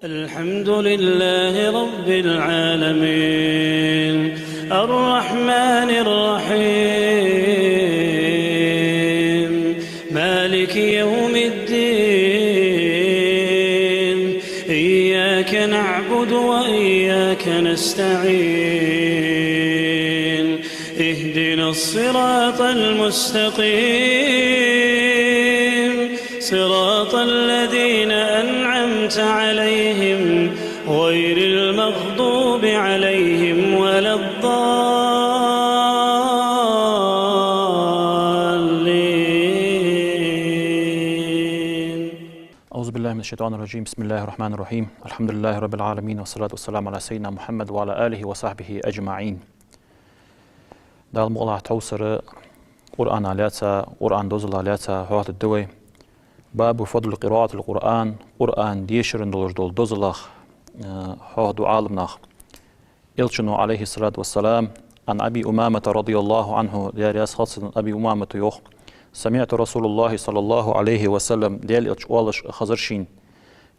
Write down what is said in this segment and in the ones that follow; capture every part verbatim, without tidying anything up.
الحمد لله رب العالمين، الرحمن الرحيم، مالك يوم الدين، إياك نعبد وإياك نستعين، اهدنا الصراط المستقيم، صراط الذين أنعمت عليهم غير المغضوب عليهم ولا الضالين. أعوذ بالله من الشيطان الرجيم. بسم الله الرحمن الرحيم. الحمد لله رب العالمين، والصلاة والسلام على سيدنا محمد وعلى آله وصحبه أجمعين. Дала мукъалахь тхьовсара Къуръана лаьца, Къуръан дозалах лаьца хьоахаду вай. باب فضل قراءة القرآن, Къуръан дешаран долаш дола дозалах, э, хьоахаду Ӏаламнаха. Элчано, عليه الصلاة والسلام, عن أبي أمامة رضي الله عنه, Даьла раьза хилва цунна, Аби Умамата йоах: سمعت رسول الله صلى الله عليه وسلم, Даьла Элча оалаш хазар шийна,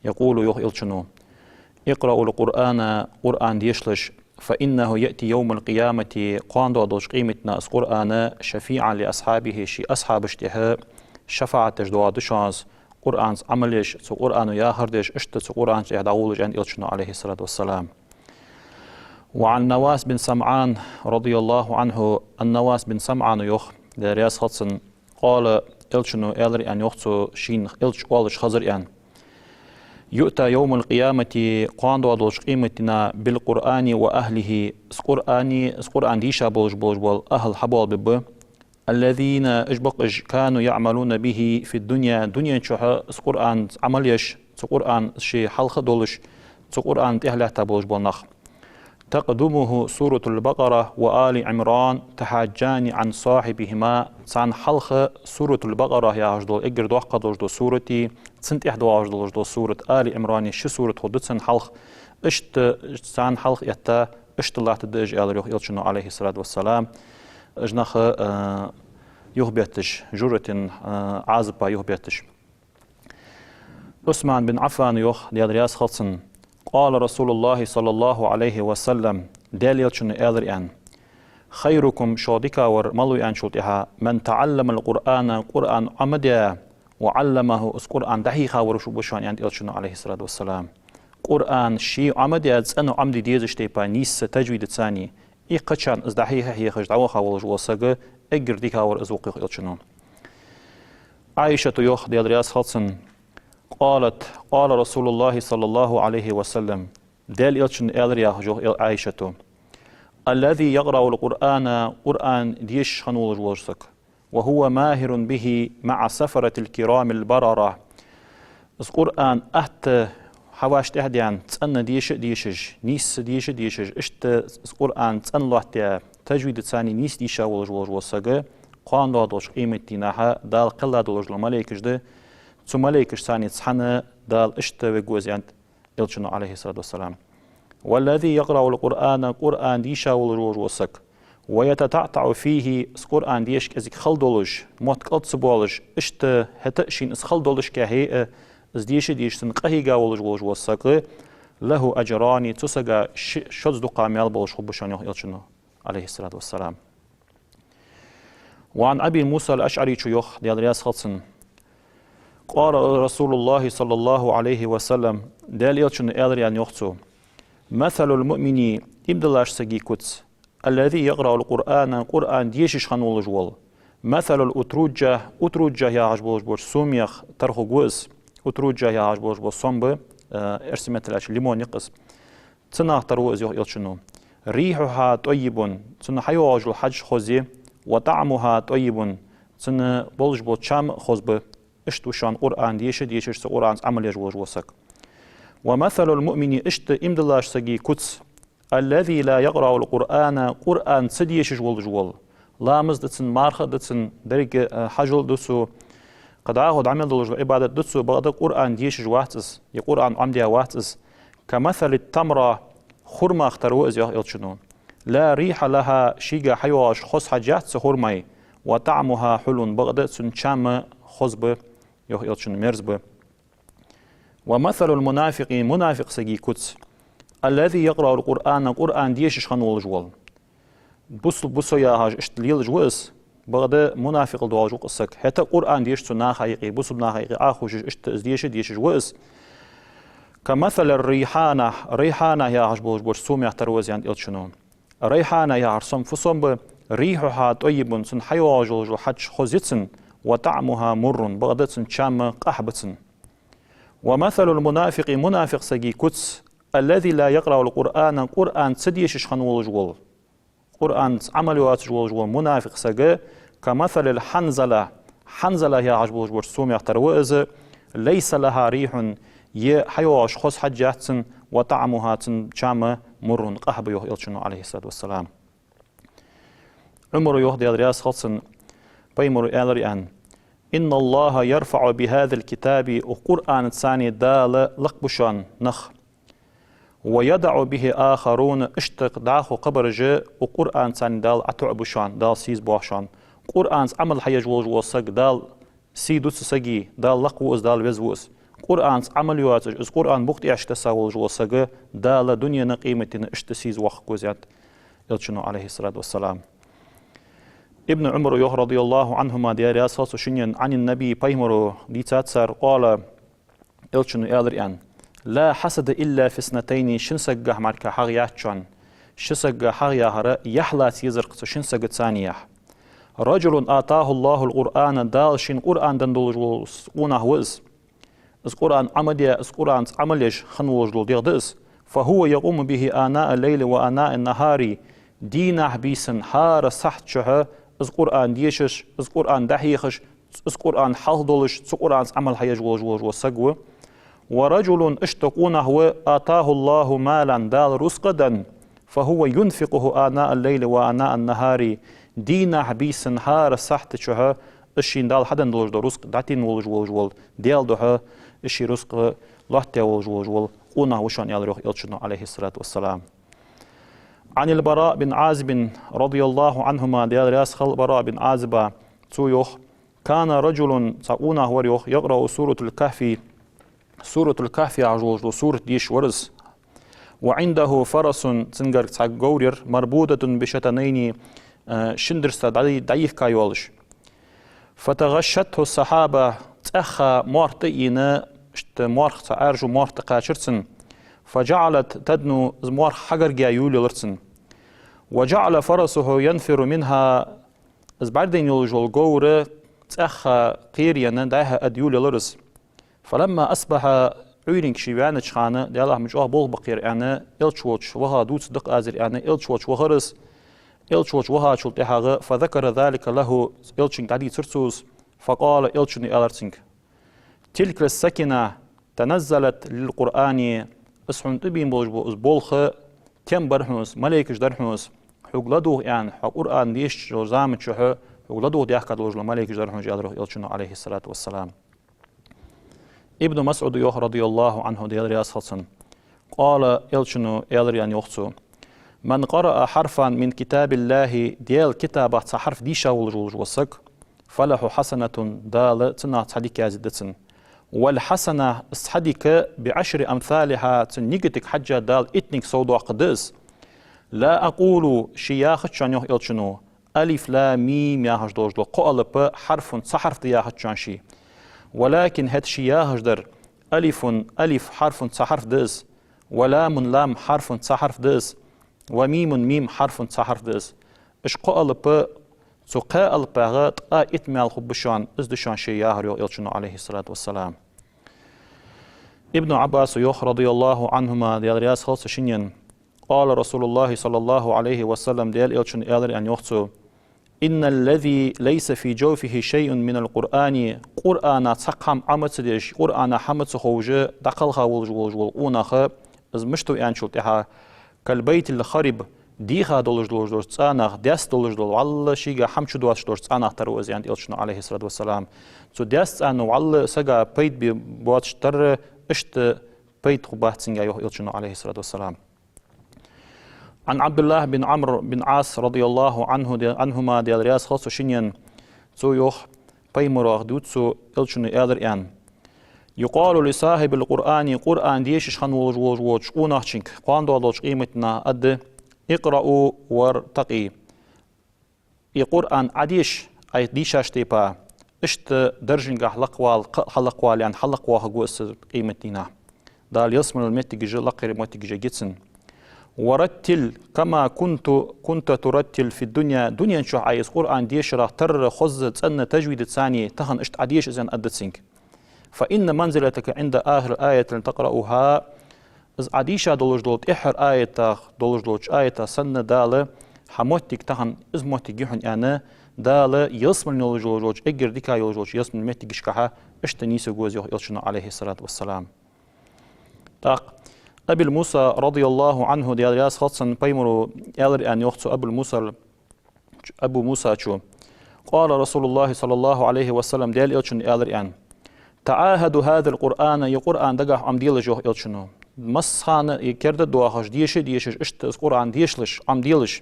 يقول, йоах Элчано: اقرأوا القرآن, Къуръан дешалаш, فإنه يأتي يوم القيامة, кхоана доагӀа долча къематдийнахьа из Къуръан, شفيعا لأصحابه, ший асхьабашта тӀехьа шафаӀат деш доагӀаргда шоана из, Къуръанца Ӏамал еш, цу Къуръано яхар деш, иштта цу Къуръанца тӀехьа дӀагӀолаш, аьннад Элчано, عليه الصلاة والسلام. وعن نواس بن سمعان رضي الله عنه, Ан-Навас бин СамӀана йоах, Даьла раьза хилва цунна, قال, Элчано аьлар аьнна йоах цо, шийна Элча оалаш хазар аьнна: يؤتى يوم القيامة, кхоана доагӀа долча къематдийнахьа, بالقرآن وأهله, из Къуръани, из Къуръан дийша болаш, болаш бола ахӀл хьабоалабергба, الذين, уж ба-кх уж, كانوا يعملون به في الدنيا, дунен чухь из Къуръанца Ӏамал еш, цу Къуръан шоай хьалха долаш, цу Къуръана тӀехьа лаьтта болаш бола нах. تقدمه سورة البقرة وآل عمران تحاجان عن صاحبهما, царна хьалха Суратуль-Бакъара яхаш дола, эггара доккха долаш дола сурати, цунна тӀехьа доагӀаш долаш дола сурат Али Ӏимрани, ши сурат хургда царна хьалха, иштта царна хьалха этта, иштта латтаргда уж, аьлар йоах Элчано, عليه الصلاة والسلام, уж нах, э, юхабетташ, жожагӀатен, э, Ӏазапах юхабетташ. Ӏусман бин Ӏаффана йоах, Даьла раьза хилва цунна: قال رسول الله صلى الله عليه وسلم, Даьла Элчано аьлар аьнна: خيركم, шух дикагӀвар мала ва аьнначул тӀехьагӀа, من تعلم القرآن, Къуръан Ӏомадаь, وعلمه, из Къуръан дӀахьийхавар ва шоана, аьннад Элчано, عليه الصلاة والسلام. Къуръан ше Ӏомадаь, цӀена Ӏомаде дезача тайпара, нийсса, тажвидаца, и кхычарна из дӀахьеха хьехаш дӀаваха волаш вола саг, эггара дикагӀвар из ва-кх, йоах Элчано. Ӏайшата йоах, Даьла раьза хилва цунна: قالت: قال رسول الله صلى الله عليه وسلم, Даьла Элчано аьлар, яхаш, йоах Ӏайшата: الذي يقرأ القرآن, Къуръан дешаш хинна волаш вола саг, وهو ماهر به مع السفرة الكرام البررة. Из Къуръан атта хьавӀаши тӀехьа даьнна, цӀена деша а дешаш, нийсса деша а дешаш, иштта из Къуръан цӀена лоаттадаь, тажвидаца нийса дийша волаш, волаш вола саг, кхоана доагӀа долча къематдийнахьа Дала кхелла долаш дола малейкаш да, цу малейкашца цхьана Дала иштта вергва из, аьннад Элчано, عليه الصلاة والسلام. والذي يقرأ القرآن, Къуръан дийша волаш, волаш вола саг, ويتتعتع فيه, из Къуръан деша кӀезига хала долаш, мотт кӀалд ца боалаш, иштта хӀаьта а шийна из хала долашехь а, из деша а дешаш, цунна къахьийга волаш, волаш вола саг, له أجران, цу сага ши-, шозза дукха маьл болаш хургба шоана, йоах Элчано, عليه الصلاة والسلام. وعن أبي موسى الأشعري, цо йоах, Даьла раьза хилва цунна: قال رسول الله صلى الله عليه وسلم, Даьла Элчано аьлар аьнна йоах цо: مثل المؤمن, иман долаш сага куц, الذي يقرأ القرآن, Къуръан дешаш хинна волаш вола, مثل الأترجة, утруджа яхаш болаш болча сомех тара хургва из, утруджа яхаш болаш бола сом ба, э, эрсий меттала аьлча лимон я-кх из. Цунах тара ва из, йоах Элчано. ريحها طيب, цун хьайоагӀаш йола хьаж хоза я, وطعمها طيب, цун болаш бола чам хоза ба. Иштта ва шоана Къуръан деша а дешаш, цу Къуръанца Ӏамал еш волаш вола саг. ومثل المؤمن, иштта иман долаш сага куц, الذي لا يقرأ القرآن, Къуръан ца дешаш волаш вола, ламаз да цун, марха да цун, деррига, э, хьажол да цун, кхы дӀахо дӀа мел долаш дола Ӏибадат да цун, бакъда Къуръан дешаш вац из, е Къуръан Ӏомадаь вац из. كمثل التمرة, хурмах тара ва из, йоах Элчано. لا ريح لها, шийга хьайоагӀаш хоза хьаж яц цу хурмай, وطعمها حلو, бакъда цун чам хоза ба, йоах Элчано, мерза ба. ومثل المنافق, мунафикъ сага куц, الذي يقرأ القرآن, Къуръан дешаш хинна волаш вола. Бусалба ва со яхаш иштта лелаш ва из, бакъда мунафикъал долаш ва-кх из саг. ХӀаьта Къуръан дешаш цу наха юкъе, бусалба наха юкъе Ӏохувшаш иштта из дешаш, дешаш ва из. كمثل الريحانة, райхьана яхаш болаш бола цомах тара ва из, аьннад Элчано. Райхьана яхар сом фу сом ба? ريحها طيب, цун хьайоагӀаш йолаш йола хьаж хоза я цун, وطعمها مر, бакъда цун чам къахьа ба цун. ومثل المنافق, мунафикъ сага куц, الذي لا يقرأ القرآن, Къуръан ца дешаш хинна волаш вола, Къуръанца Ӏамал йоацаш волаш вола мунафикъ саг, كمثل الحنظلة, хьанзала яхаш болаш бола цомах тара ва из, ليس لها ريح, е хьайоагӀаш хоза хьаж яц цун, وطعمها, цун чам, مر, къахьа ба, йоах Элчано, عليه الصلاة والسلام. Ӏумара йоах, Даьла раьза хилва цунна, пайхамара аьлар аьнна: إن الله يرفع بهذا الكتاب, укх Къуръанца Дала лакхбу шоана нах. ويضع به آخرون, иштта дӀахо кхыбараш укх Къуръанца Дала ӀотоӀабу шоана, Дала сийза боах шоана. Къуръанца Ӏамал хьаеш волаш вола саг Дала сий ду цу сага, Дала лакхву из, Дала веза ву из. Къуръанца Ӏамал йоацаш, из Къуръан букъ тӀа тесса волаш вола саг Дала дунен а, къематден а иштта сийза воаккхаргва из, аьннад Элчано, عليه الصلاة والسلام. Ибн Ӏумара йоах, رضي الله عنهما, Даьла раьза хилва цу шиннена, عن النبي, пайхамара дийцад цар, قال, Элчано аьлар аьнна: لا حسد إلا في اثنتين, шин сагагахьа мара хьагӀ яц шоана. Ши сагагахьа хьагӀ яхар яхь лаца езар-кх цу шин сагаца, яхь. رجل آتاه الله القرآن, Дала шийна Къуръан денна долаш вола къонах ва из. Из Къуръан Ӏомадаь, из Къуръанца Ӏамал еш хинна волаш дола дегӀ да из. فهو يقوم به آناء الليل وآناء النهار, дийнахьа, бийсанна, хӀара сахьта чухь из Къуръан дешаш, из Къуръан дӀахьехаш, из Къуръан хьалха долаш, цу Къуръанца Ӏамал хьаеш волаш, волаш вола саг ва. ورجل, иштта къонах ва, آتاه الله مالا, Дала рузкъа денна, فهو ينفقه آناء الليل وآناء النهار, дийнахьа, бийсанна, хӀара сахьта чухь из шийна Дала хьаденна долаш дола рузкъа дӀатенна волаш, волаш вола, Даьла духьа из ший рузкъа лоаттадаь волаш, волаш вола къонах ва шоана, аьлар йоах Элчано, عليه الصلاة والسلام. عن البراء بن عازب رضي الله عنهما, Даьла раьза хилва Бараъ бин Ӏазиба, цо йоах: كان رجل, цхьа къонах вар йоах, يقرأ سورة الكهف, Суратуль-Кахф яхаш йолаш йола сурат дешаш вар из. وعنده فرس, цунгара цхьа говр яр, مربوطة بشتنين, э, шин дирста дӀа-, дӀайихка йолаш. فتغشته السحابة, цӀаьхха моарх тӀаийна, иштта моарх, цхьа Ӏаьржа моарх тӀакхаьчар цунна. فجعلت تدنو, из моарх хьагарга юлаелар цунна. وجعل فرسه ينفر منها, из бӀаргадайна йолаш йола говр цӀаьхха кхераенна, дӀаьха ада юлаелар из. فلما أصبح, Ӏуйранга ше ваьннача хана, Даьлах ма чӀоагӀа болх ба-кх ер аьнна, Элча волча ваха дувца да-кх аз ер аьнна, Элча волча вахар из. Элча волча вахачул тӀехьагӀа, فذكر ذلك له, Элчанга дӀадийцар цо из. فقال, Элчано аьлар цунга: تلك السكينة تنزلت للقرآن, из хьона тӀабена болаш бола из болх тем бар хьона из, малейкаш дар хьона из, хьога ладувгӀа аьнна, хьо Къуръан дешаш йолча заман чухь хьога ладувгӀа даьхка долаш дола малейкаш дар хьона из, аьлар йоах Элчано, عليه الصلاة والسلام. Ибн МасӀуда йоах, رضي الله عنه, Даьла раьза хилва цунна: قال, Элчано аьлар аьнна йоах цо: من قرأ حرفا من كتاب الله, Даьла китабах цхьа хьарф дийша волаш волаш вола саг, فله حسنة, Дала цунах цхьа дика яздаьд цунна. والحسنة, из цхьа дика, بعشر أمثالها, цун нигатага хьежжа Дала иттанга совдоаккхаргда из. لا أقول, ше яхац шоана, йоах Элчано, ألف لام ميم яхаш долаш дола кхо алап حرف, цхьа хьарф да яхац шоана ше. ولكن, хӀаьта ше яхаш дар, ألف, алиф, حرف, цхьа хьарф да из, ولام لام حرف, цхьа хьарф да из, وميم ميم حرف, цхьа хьарф да из. Уж кхо алап, цу кхаь алапах ткъаь итт маьл хургба шоана, из да шоана ше яхар, йоах Элчано, عليه الصلاة والسلام. Ибн Ӏаббаса йоах, رضي الله عنهما, Даьла раьза хилва цу шиннена: قال رسول الله صلى الله عليه وسلم, Даьла Элчано аьлар аьнна йоах цо: إن الذي ليس في جوفه شيء من القرآن, Къуръанах цхьаккха хӀама Ӏо ма ца деш, Къуръанах хӀама ца ховш, дӀакхелха волаш волаш вола къонах, из мишта ва аьнначул тӀехьагӀа, كالبيت الخرب, дийха долаш долаш долча цӀенах, даьсса долаш дола, вӀалла шийга хӀама чудоацаш долча цӀенах тара ва из, аьннад Элчано, عليه الصلاة والسلام. Цу даьсса цӀено вӀалла сага пайда бе-, боацаш тара, иштта пайда хургбац цунга, йоах Элчано, عليه الصلاة والسلام. عن عبد الله بن عمرو بن العاص رضي الله عنه, Даьла, عنهما, Даьла раьза хилва цу шиннена, цо йоах, пайхамарах дувц цо, Элчано аьлар аьнна: يقال لصاحب القرآن, Къуръан дешаш хинна волаш волча къонахчунга кхоана доагӀача къематдийнахьа аргда: اقرأ وارتق. И Къуръан Ӏодеша, Ӏа дийшача тайпара, иштта даржагахьа лакхвала, кхы а хьалакхвала, яьнна хьалакхвоаккхаргва из къематдийнахьа. Дала ялсмален моттигаш а, лакхера моттигаш а гуш. ورتل كما كنت كنت ترتل في الدنيا, дунен чухь Ӏа из Къуръан дешарах тарра, хоза, цӀена, тажвидацани тахан иштта Ӏодеша из, аьнна, аргда цунга. فإن منزلتك عند آخر آية تقرأها. Из Ӏа дийша долаш дола тӀеххьара аятах, долаш долча аятах санна Дала хьа моттиг тахан из моттиг я хьона, аьнна, Дала ялсмален йолаш йолча, эггара дика йолаш йолча ялсмален моттигашкахьа иштта нийсаргва из, йоах Элчано, عليه الصلاة والسلام. ТӀаккха Абу Муса, رضي الله عنه, Даьла раьза хилва цунна, пайхамара аьлар, аьнна, йоах цу Абу Мусал-, Абу Мусачо: قال رسول الله صلى الله عليه وسلم, Даьла Элчано аьлар, аьнна: تعاهدوا هذا القرآن, из Къуръан дагахьа Ӏомаделаш, йоах Элчано. Массахана из керда доахаш, деша а дешаш, иштта из Къуръан дешалаш, Ӏомаделаш.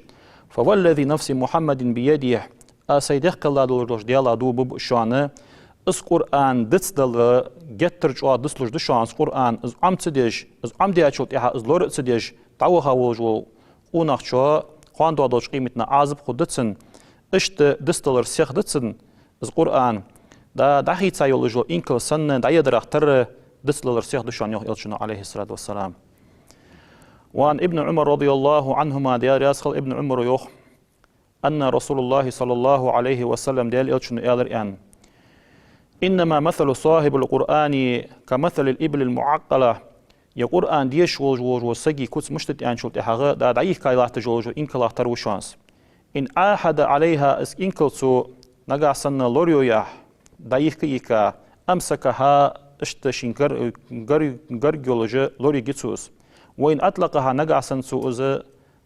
فوالذي نفس محمد بيده, аз сай дехкала долаш долча Даьлах дув буъ шоана, из Къуръан дицдалар геттара чӀоагӀа дицлуш да шоана из Къуръан, из Ӏома ца деш, из Ӏомадаьчул тӀехьагӀа из лора а ца деш, дӀаваха волаш вола къонахчоа кхоана доагӀача къематдийнахьа Ӏазап хургда цунна, иштта дицдалар сиха да цунна из Къуръан, да, дӀахийца йолаш йола инкал санна дӀаядарах тарра дицдалар сиха да шоана, йоах Элчано, عليه الصلاة والسلام. وعن ابن عمر رضي الله عنهما, Даьла раьза хилва Ибн Ӏумара, йоах, أن رسول الله صلى الله عليه وسلم, Даьла Элчано аьлар, аьнна: إنما مثل صاحب القرآن كمثل الإبل المعقلة. Из Къуръан дешаш волаш волча сага куц мишта да аьнначул тӀехьагӀа, да, дӀайихка латташ йолаш йола инкалах тара ва шоана из. إن عاهد عليها, из инкал цо нагахьа санна лорайоаяхь, дӀайихка а йихка, أمسكها, иштта шийна гар-, гар-, гарга йолаш лорайергья цо из. وإن أطلقها, нагахьа санна цо из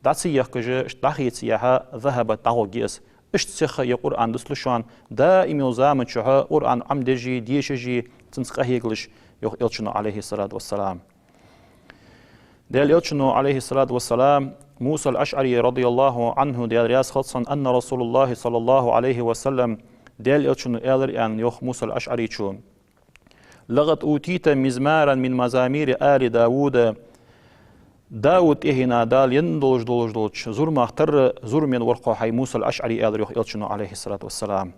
дӀа ца ехкаш, иштта дӀахеца яхь, ذهبت, дӀагӀоргья из. Иштта сиха из Къуръан дицлу шоана, даим йолча заман чухь Къуръан Ӏомадеш а, дешаш а, цунца къахьегалаш, йоах Элчано, عليه الصلاة والسلام. Даьла Элчано, عليه الصلاة والسلام, Муса ал-АшӀари, رضي الله عنه, Даьла раьза хилва цунна, أن رسول الله صلى الله عليه وسلم, Даьла Элчано аьлар, аьнна, йоах Муса ал-АшӀаричо: لقد أوتيت مزمارا من مزامير آل داود. Дауд тӀехьенах Дала енна долаш долаш долча зурмах тарра зурма енна вар-кх хьо, хӀай Муса ал-АшӀари, аьлар, йоах Элчано, عليه الصلاة والسلام.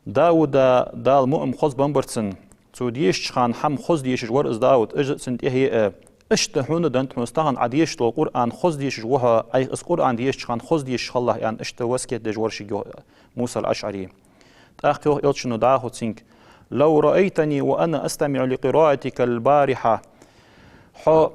Дауда Дала муъм хоза беннабар цунна. Цо дешача хана хӀама хоза дешаш вар из Дауд, из а цунна тӀехье а. Иштта хьона а деннад хьона тахан Ӏа дешаш дола Къуръан хоза дешаш ва хьо, Ӏайха из Къуръан дешача хана хоза дешаш хилалахь, аьнна, иштта васкет деш вар шийга, йоах Муса ал-АшӀари. ТӀаккха йоах Элчано дӀахо цунга: لو رأيتني وأنا أستمع لقراءتك البارحة. Хьо,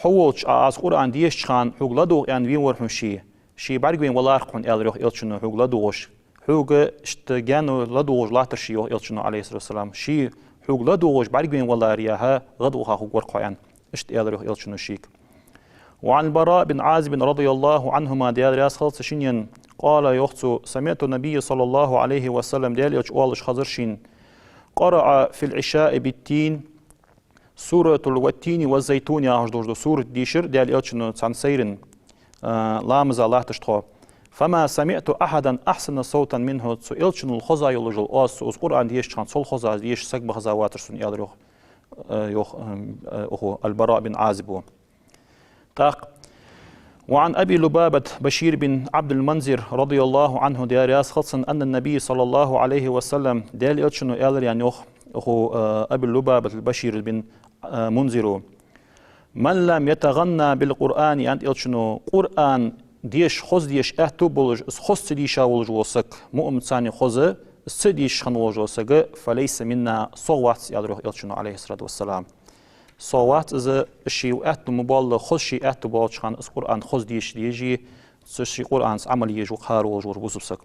хьо волча, Ӏа аз Къуръан дешача хана хьога ладувгӀа аьнна венавар хьона ше. Ше бӀаргавайна валар-кх хьона, аьлар, йоах Элчано, хьога ладувгӀаш. Хьога иштта гаьна ладувгӀаш латтар ше, йоах Элчано, عليه الصلاة والسلام. Ше хьога ладувгӀаш бӀаргавайна валар яхь, гӀадваха хургвар-кх хьо, аьнна, иштта аьлар, йоах Элчано, шийга. وعن البراء بن عازب رضي الله عنهما, Даьла раьза хилва цу шиннена, قال, йоах цо: سمعت النبي صلى الله عليه وسلم, Даьла Элча оалаш хазар шийна: قرأ في العشاء بالتين, سورة التين والزيتون яхаш долаш дола сурат дийшар Даьла Элчано цхьан сайранна, а, ламаза латташ тхо. فما سمعت أحدا أحسن صوتا منه. Цу Элчанал хоза йолаш йола оаз, цо из Къуръан дешача хана цул хоза деша саг ма хезавацар сона, аьлар, йоах, а, йоах, ам, а, укхо, Аль-Бараъ бин Ӏазибо. ТӀаккха: وعن أبي لبابة بشير بن عبد المنذر رضي الله عنه, Даьла раьза хилва цунна, أن النبي صلى الله عليه وسلم, Даьла Элчано аьлар, аьнна, йоах, укхо, а, Аби Лубабат ал-Башир бин, а, Мунзиро: من لم يتغن بالقرآن, аьннад Элчано, Къуръан деша, хоза деша аьттув болаш, из хоза ца дийша волаш вола саг, муъминцани хоза, из ца дешаш хинна волаш вола саг, فليس منا, сох вац, аьлар, йоах, Элчано, عليه الصلاة والسلام. Сох вац из, ший аьттув ма болла, хоза ший аьттув болча хана из Къуръан хоза деша дезаш, цу ший Къуръанца Ӏамал еш ва кхара волаш вар бусалба саг.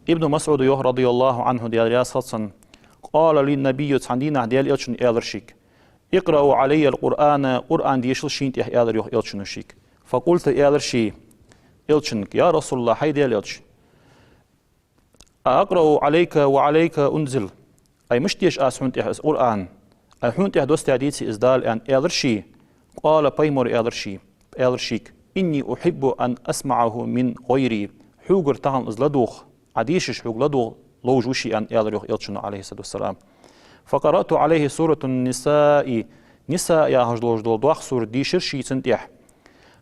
Ибн МасӀуда йоах, رضي الله عنه, Даьла раьза хилва цунна: قال لي النبي, цхьан дийнахьа Даьла Элчано аьлар шийга: اقرأوا علي القرآن, Къуръан дешал шийна тӀехьа, аьлар, йоах, Элчано шийга. فقلت, аьлар ше Элчанга: يا رسول الله, хӀай Даьла Элча, أأقرأ عليك وعليك أنزل؟ Ай, мишта деша аз хьона тӀехьа из Къуръан? Ай, хьона тӀехьа доссадаьдеций из Дала, аьнна, аьлар ше. قال, пайхамара аьлар ше, аьлар шийга: إني أحب أن أسمعه من غيري. Хьогара тахан из ладувгӀа, Ӏа дешаш хьога ладувгӀа ловш ва ше, аьнна, аьлар, йоах, Элчано, عليه الصلاة والسلام. فقرأت عليه سورة النساء, Ниса яхаш долаш дола доккха сурат дийшар ше цунна тӀехьа.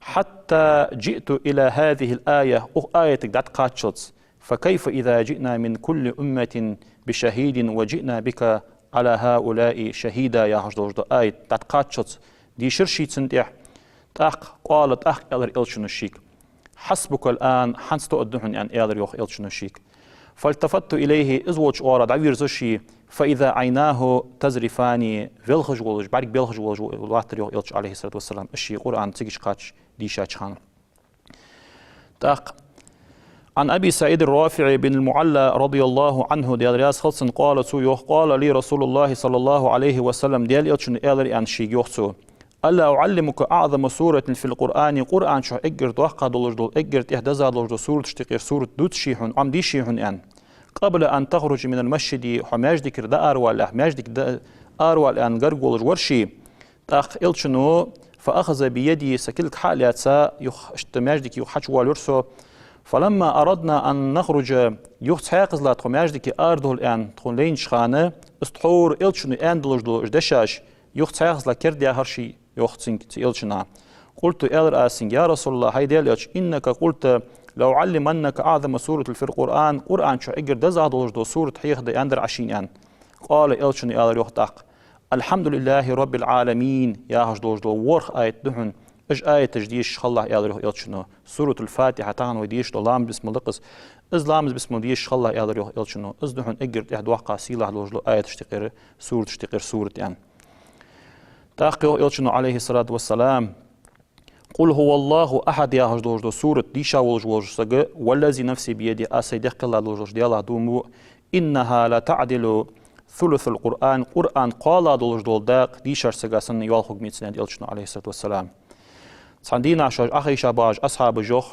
حتى جئت إلى هذه الآية, укх аятага дӀатӀакхаччалца. فكيف إذا جئنا من كل أمة بشهيد وجئنا بك على هؤلاء شهيدا, яхаш долаш дола аят дӀатӀакхаччалца дийшар ше цунна тӀехьа. ТӀаккха, قال, тӀаккха аьлар Элчано шийга: حسبك الآن, хӀанз тоъаргда хьона, аьнна, аьлар йоах Элчано шийга. فالتفت إليه, из волча оагӀора дӀавийрзар ше, فإذا عيناه تذرفان, велхаш волаш, бӀарг белхаш волаш латтар йоах Элча, عليه الصلاة والسلام, из ший Къуръан цига кхаччалца дийшача хана. ТӀаккха عن أبي سعيد الرافع بن المعلى رضي الله عنه, Даьла раьза хилва цунна, قال, цо йоах: قال لي رسول الله صلى الله عليه وسلم, Даьла Элчано аьлар, аьнна, шийга йоах цо: ألا أعلمك أعظم سورة في القرآن, Къуръан чу эггара доккха долаш дола, эггара тӀех деза долаш дола сураташта юкъера сурат дувций хьона, Ӏомадий хьона, аьнна. قبل أن تخرج من المسجد, хьо маьждигера дӀааравалалехь, маьждига дӀа-, аравала, аьнна, гарга волаш вар ше. ТӀаккха Элчано, فأخذ بيدي, са кулг хьа а лаьца, юха, иштта маьждига юха хьачувоалавир со. فلما أردنا أن نخرج, юха цхьаькхаза тхо маьждига арадовла аьнна, тхона лайнача хана, из тхьовра Элчано аьнна долаш дола уж дешаш, юха цхьаькхаза кердаяхар ше, йоах цунга, цу Элчана. قلت, аьлар аз цунга: يا رسول الله, хӀай Даьла Элча, إنك قلت لأعلمنك أعظم سورة في القرآن, Къуръан чу эггара деза долаш дола сурат хьехаде аьннадар Ӏа шийна, аьнна. قال, Элчано аьлар йоах тӀаккха: الحمد لله رب العالمين, яхаш долаш дола ворхӀ аят да хьона, уж аяташ дешаш хилалахь, аьлар йоах Элчано. Суратуль-Фатихьа, тахан вай дешаш дола ламаз, бисмилла да-кх из, из ламаз, бисмилла дешаш хилалахь, аьлар йоах Элчано. Из да хьона эггара тӀех доккха, сийлахь долаш дола аяташта юкъера, сураташта юкъера сурат, аьнна. ТӀаккха йоах Элчано, عليه الصلاة والسلام: قل هو الله أحد, яхаш долаш дола сурат дийша волаш волча сага, والذي نفسي بيده, аз сай дегӀ кхелла долаш волча Даьлах дув буъ, إنها لتعدل ثلث القرآن, Къуръан кхоалагӀа долаш дола дакъа дийшача сага санна йоалхургья цун, аьннад Элчано, عليه الصلاة والسلام. Цхьан дийнахьа шоаш Ӏохайша багӀача асхьабаша йоах,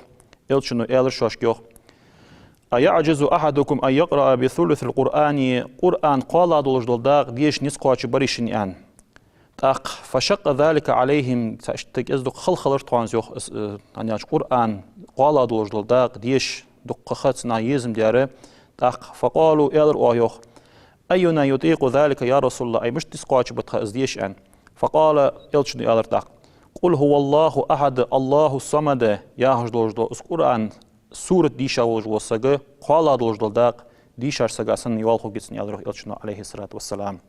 Элчано аьлар шоашка йоах: أيعجز أحدكم أن يقرأ بثلث القرآن, Къуръан кхоалагӀа долаш дола дакъа деша низ кхоачаргбарий шун, аьнна. ТӀаккха, فشق ذلك عليهم, цхьа иштта кӀезига-дукха хала хилар тхона из, йоах, из, э, хӀана аьлча Къуръан кхоалагӀа долаш дола дакъа деша дукха ха цунах езам даьр. ТӀаккха, فقالوا, аьлар оаха йоах: أينا يطيق ذلك يا رسول الله, вай мишта низ кхоачаргба тха из деша, аьнна. فقال, Элчано аьлар тӀаккха: قل هو الله أحد الله الصمد, яхаш долаш дола из Къуръан сурат дийша волаш вола саг, кхоалагӀа долаш дола дакъа дийшача сага санна йоалхургья цун, аьлар йоах Элчано, عليه الصلاة والسلام.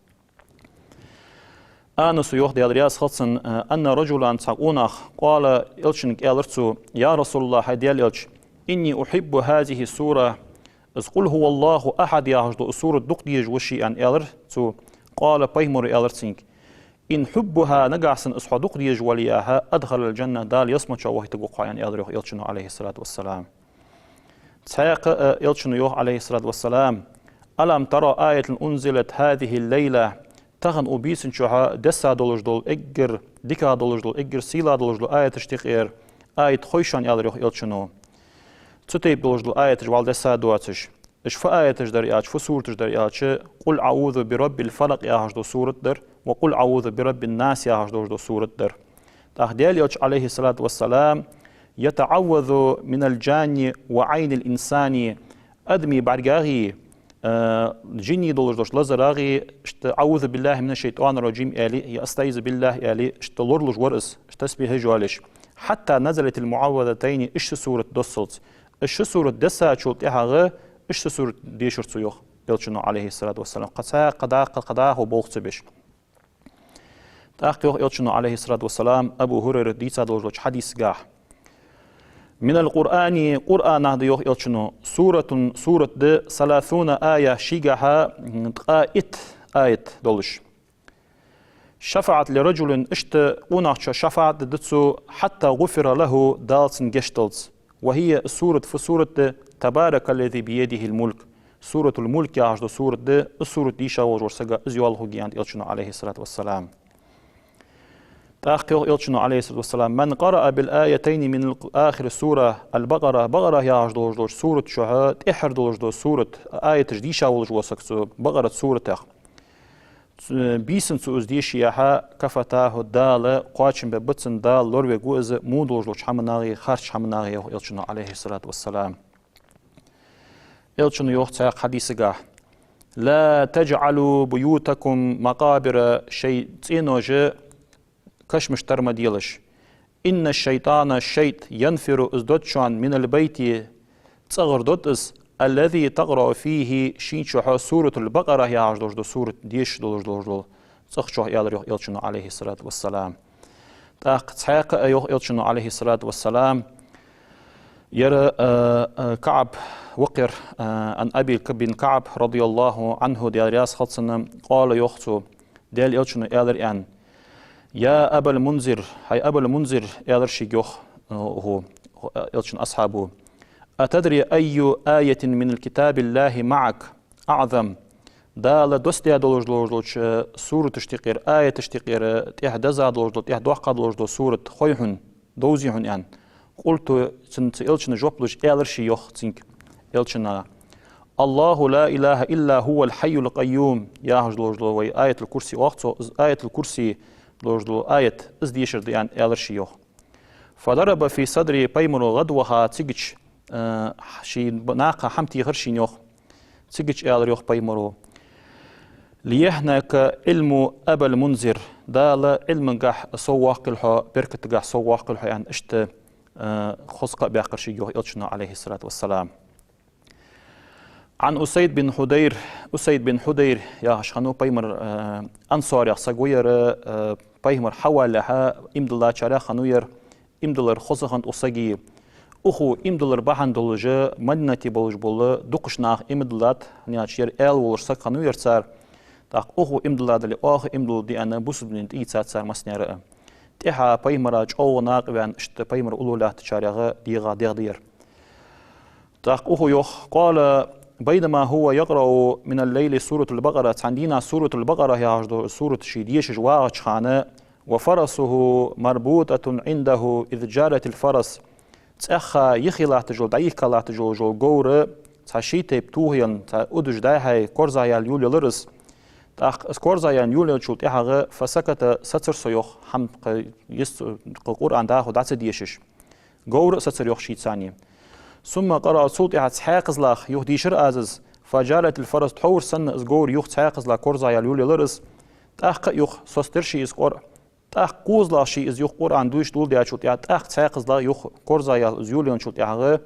Анаса йоах, Даьла раьза хилва цунна, э, أن رجلا, цхьа къонах, قال, Элчанга аьлар цо: يا رسول الله, хӀай Даьла Элча, إني أحب هذه السورة, из قل هو الله أحد яхаш дола сурат дукха дезаш ва ше, аьнна, аьлар цо. قال, пайхамара аьлар цунга: إن حبها, нагахьа санна из хьо дукха дезаш вале, أدخل الجنة, Дала ялсмала чу вахийтаргва хьо, аьнна, аьлар йоах Элчано, عليه الصلاة والسلام. Цхьаькха а Элчано йоах, عليه الصلاة والسلام: ألم تر آية أنزلت هذه الليلة, тахан укх бийсан чухь десса долаш дола, эггара дика долаш дола, эггара сийлахь долаш дола аяташта юкъера аят хой шоана, аьлар йоах Элчано. Цу тайпа долаш дола аяташ вӀалла десса доацаш. Уж фу аяташ дар аьлча, фу сураташ дар аьлча, قل أعوذ برب الفلق яхаш дола сурат дар, وقل أعوذ برب الناس яхаш долаш дола сурат дар. ТӀаккха Даьла Элча, عليه الصلاة والسلام, يتعوذ من الجان وعين الإنسان, адамий бӀаргагӀеи, э, жинний долаш долча лазарагӀеи, иштта أعوذ بالله من الشيطان الرجيم аьле, е أستعيذ بالله аьле, иштта лоралуш вар из, иштта тасбихьаш йоалаеш. حتى نزلت المعوذتين, уж ши сурат доссалца. Уж ши сурат дессачул тӀехьагӀа уж ши сурат дешар цо, йоах Элчано, عليه الصلاة والسلام. Кхы цхьа, кхы дӀа, кхы, кхы дӀахо болх ца беш. ТӀаккха йоах Элчано, عليه الصلاة والسلام, Абу ХӀурайрата дийца долаш долча хьадисагахь: من القرآن, Къуръанах да, йоах Элчано, سورة, сурат да, ثلاثون آية, шийгахьа, м, ткъаь итт аят долаш. شفعت لرجل, иштта къонахчоа шафаӀат дергда цо, حتى غفر له, Дала цунна гешт даллалца. وهي, сурат, фу сурат да, تبارك الذي بيده الملك. Суратуль-Мульк яхаш дола сурат да, из сурат дийша волаш вола саг из йоалхургья, аьннад Элчано, عليه الصلاة والسلام. ТӀаккха йоах Элчано, عليه الصلاة والسلام: من قرأ بالآيتين من آخر السورة البقرة, Бакъара яхаш долаш долча сурат чухь тӀеххьара долаш дола сурат, аяташ дийша волаш вола саг цу Бакъарат суратах. Ц-, бийсан цо из дешаяхь, كفتاه, Дала кхоачам бергба цунна, Дала лоравергва из во долаш долча хӀаманагӀеи харча хӀаманагӀеи, йоах Элчано, عليه الصلاة والسلام. Элчано йоах цхьаькха хьадисагахь: لا تجعلوا بيوتكم مقابر, шоай цӀенош кашамаш тара ма делаш. إن الشيطان, шайтӀа, ينفر, из дод шоана, من البيت, цӀагӀара дод из, الذي تقرأ فيه, шийна чухь Суратуль-Бакъара яхаш долаш дола сурат дешаш долаш дола цӀагӀа чухь, аьлар йоах Элчано, عليه الصلاة والسلام. ТӀаккха цхьаькха а йоах Элчано, عليه الصلاة والسلام, ер, э, э, КаӀб ва-кх ер, э, عن أبي بن كعب رضي الله عنه, Даьла раьза хилва цунна, قال, йоах цо, Даьла Элчано аьлар аьнна: يا أبا المنذر, хӀай Абал-Мунзир, аьлар шийга йоах, э, хӀу, хӀу, э, Элчан асхьабо: أتدري أي آية من كتاب الله معك أعظم؟ Дала доссадаь долаш долча сураташта юкъера, аяташта юкъера, тӀех деза долаш дола, тӀех доккха долаш дола сурат хой хьона, довзий хьона, аьнна. قلت, цунна, цу Элчано жоп луш, аьлар ше йоах цунга, Элчано: الله لا إله إلا هو الحي القيوم, яхаш долаш дола вай Аятуль-Курси оал цох, из Аятуль-Курси долаш дола аят, из дешар да, аьнна, аьлар ше йоах. فضرب في صدري, пайхамаро гӀадваха, цигача, э, ший б-, накха хӀама техар шийна йоах. Цигача аьлар йоах пайхамаро: ليهنك علم أبا المنذر, Дала Ӏилмангахь соввоаккхийла хьо, беркатагахь соввоаккхийла хьо, аьнна, иштта, э, хоза кхаъ баьккхар шийга йоах Элчано, عليه الصلاة والسلام. عن أسيد بن حضير, Усайд бин Хьудайр яхаш хиннав пайхамара, э, ансарех саг ва ер, э, пайхамар хьавалалехьа иман диллачарех хиннав ер, иман диллар хоза хиннад укх сага. Укхо иман диллар бахьан долаш Мадинате болаш бола дукхача наха иман диллад, хӀана аьлча ер аьла волаш саг хиннав ер цар. ТӀаккха укхо иман дилладале, оаха иман дилла, аьнна, бусалба дина тӀаийцад цар массанена а. ТӀехьа пайхамара чӀоагӀа накъаваьнна, иштта пайхамар уллув лаьттачарех дегӀа дегӀ да ер. ТӀаккха укхо йоах: قال: بينما هو يقرأ من الليل سورة البقرة, цхьан дийнахьа Суратуль-Бакъара яхаш дола сурат ше дешаш вагӀача хана, وفرسه مربوطة عنده إذ جالت الفرس, цӀаьхха йихе латташ йола, дӀайихка латташ йола говр цхьа ший тайпа тохаенна, цхьа удаш дӀай-хьай корзагӀъяьнна йолаелар из. ТӀаккха из корзагӀъяьнна йолаелчул тӀехьагӀа, فسكت, сацар со йоах, хӀама кхы йист, кхы Къуръан дӀахо дӀа ца дешаш. Говр а сацар йоах шийца. ثم قرأ, цул тӀехьагӀа цхьаькхазлагӀа юха дийшар аз из, فجالت الفرس, тховр санна из говр юха цхьаькхазлагӀа корзагӀъяьнна йолаелар из, тӀаккха а юха соцадаьр ше из Къуръан, тӀаккха кхозлагӀа ше из юха Къуръан дешаш доладаьчул тӀехьагӀа, тӀаккха цхьаькхазлагӀа юха корзагӀъяьнна из йолаенначул тӀехьагӀа,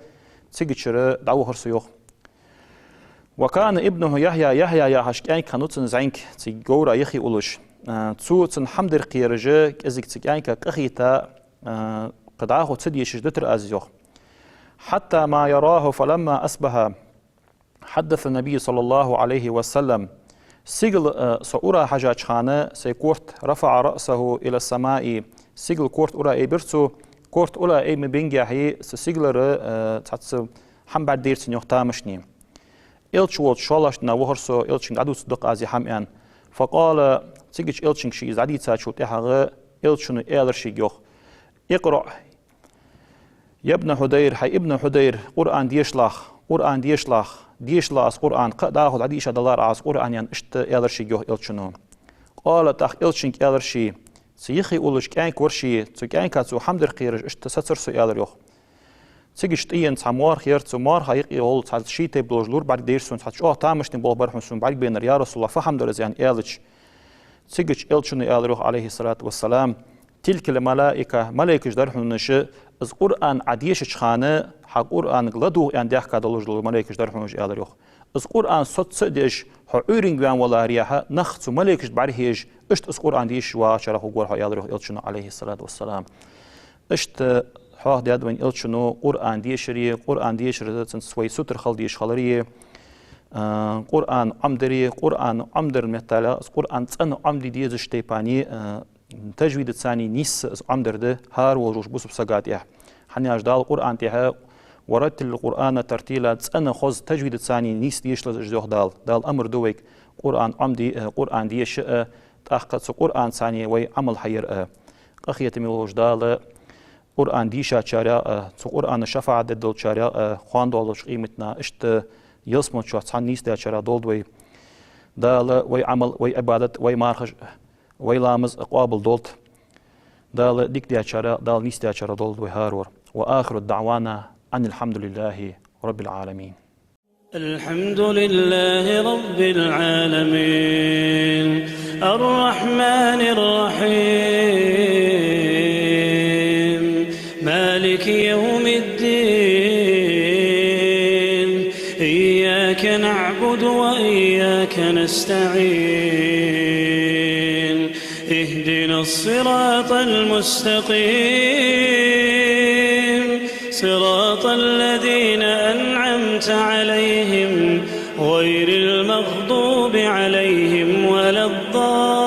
цигачара дӀавахар со йоах. وكان ابنه يحيى, Яхья яхаш кӀаьнк хиннав цун зӀамига, цига говра йихе уллаш. А, цо цунна хӀама дар кхераш, кӀезига цу кӀаьнка къахийтта, а, кхы дӀахо ца дешаш дитар аз из йоах. حتى ما يراه فلما أصبح حدث النبي صلى الله عليه وسلم. Сигала, а, со ура хьежача хана, сай корта, رفع رأسه إلى السماء, сигала корта ура айбир цо, корта ура айма бенгехьа, са сигалара, а, цхьацца хӀама бӀаргадайра цунна йоах тамашийна. Элча волча шоллагӀча дийнахьа вахар со, Элчанга дӀадувцаргда-кх аз из хӀама, аьнна. فقال, цигача Элчанга ше из дӀадийцачул тӀехьагӀа, Элчано аьлар шийга йоах: اقرأ يا ابن حضير, хӀай ибн Хьудайр, Къуръан дешалахь, Къуръан дешалахь, дешалахь из Къуръан, кхы а дӀахо дӀадийша далар Ӏа из Къуръан, аьнна, иштта аьлар шийга йоах Элчано. قال, тӀаккха Элчанга аьлар ше, цу йихе уллаш кӀаьнк вар ше, цу кӀаьнка цо хӀама дар кхераш, иштта сацар со, аьлар йоах. Цигача тӀаена цхьа моарха яр, цу моарха юкъе гӀолла цхьа ший тайпа долаш лур бӀаргадайра сона, цхьа чӀоагӀа тамашийна болх бар хьона, сона бӀаргабайнар, я РасулаллахӀ, фу хӀама дар из, аьнна, аьлча. Цигача Элчано аьлар йоах, عليه الصلاة والسلام: تلك الملائكة, малайкаш дар хьона уж, из Къуръан Ӏа дешача хана, хьа Къуръанга ладувгӀа аьнна даьхка долаш дола малайкаш дар хьона уж, аьлар йоах. Из Къуръан соцаца а деш, хьо Ӏуйранга ваьнна валарехьа, нах цу малайкашта бӀарахьежаш, иштта из Къуръан дешаш вагӀачарех хургвар хьо, аьлар йоах Элчано, عليه الصلاة والسلام. Иштта хьоахадаьд вайна Элчано Къуръан дешари, Къуръан дешар цунца вай сутара хила дезаш хилари, а, Къуръан Ӏомадари, Къуръан Ӏомадарал меттала, из Къуръан цӀена Ӏомаде дезача тайпани, а, тажвидацани нийсса из Ӏомадар да хӀара волча бусалба сага тӀехьа. ХӀана аьлча Дала Къуръан тӀа: ورتل القرآن ترتيلا, цӀена, хоза, тажвидацани нийсса дешалахь из, йоах Дала. Дала амар ду вайга Къуръан Ӏомаде а, Къуръан деша а, тӀаккха цу Къуръанцани вай Ӏамал хьаяр а. Къахетаме волча Дала Къуръан дийшачарех а, цу Къуръана шафаӀат дергдолчарех а, кхоана долча къематдийнахьа иштта ялсмала чу цхьана нийсдечарех долда вай. Дала вай Ӏамал, вай Ӏибадат, вай мархаш, вай ламаз къоабал долда. Дала дика дечарех, Дала нийсдечарех долда вай хӀаравар. وآخر دعوانا أن الحمد لله رب العالمين. الحمد لله رب العالمين، الرحمن الرحيم، مالك يوم الدين، إياك نعبد وإياك نستعين، اهدنا الصراط المستقيم، صراط الذين أنعمت عليهم، غير المغضوب عليهم ولا الضالين.